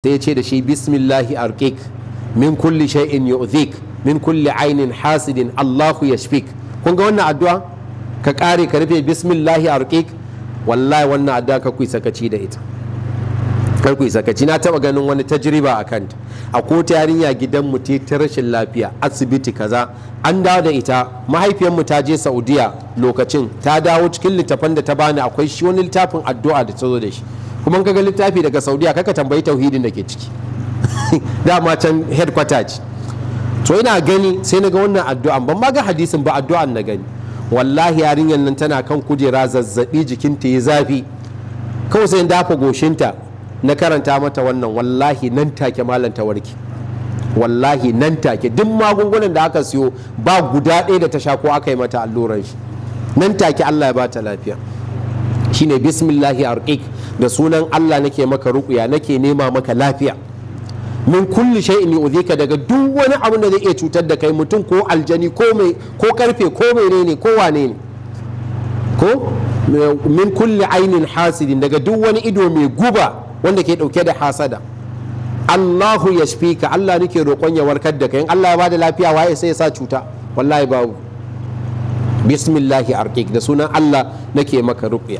Sai ya ce da shi, "Bismillahi arqik min kulli shay'in yu'dhik, min kulli ainin hasidin, Allahu yashfik." Kun ga wannan addu'a, ka kare ka rufe "Bismillahi arqik". Wallahi wannan addu'a ka ku sakaci da ita, kar ku sakaci. Na taba ganin wani tajriba a kanta. A ko ta yarinya gidan mu ta rashin lafiya, asibiti kaza, an dawo da ita. Mahaifiyar mu ta je Saudiya lokacin, ta dawo, cikin littafan da ta bani akwai shi wani littafin addu'a da ta zo da shi. Kuma in kaga littafi daga Saudiya, kaka tambayi tauhidin da ke ciki, dama can headquarter ce. To ina gani sai na ga wannan addu'an, ban ma ga hadisin ba, addu'an na gani. Wallahi yarinyar nan tana kan kujera, zazzabi, jikinta ya zafi, kawai sai in dafa goshinta na karanta mata wannan. Wallahi nan take, malam, ta warke. Wallahi nan take, duk magungunan da aka siyo ba guda ɗaya da ta sha ko aka yi mata alluran shi. Nan take Allah ya bata lafiya. Shine "Bismillahi arqiq", da sunan Allah nake maka ruqya, nake nema maka lafiya. "Min kulli shay'in yu'dhika", daga duk wani abu da zai iya cutar da kai, mutum ko aljani ko mai ko karfe ko menene ko wane ne ko. "Min kulli ainin hasidin", daga duk wani ido mai guba wanda ke dauke da hasada. "Allahu yashfika", Allah nake roƙon ya warkar da kai. In Allah ya bada lafiya, waye sai ya sa cuta? Wallahi babu. "Bismillahi arqiq", da sunan Allah nake maka ruqya.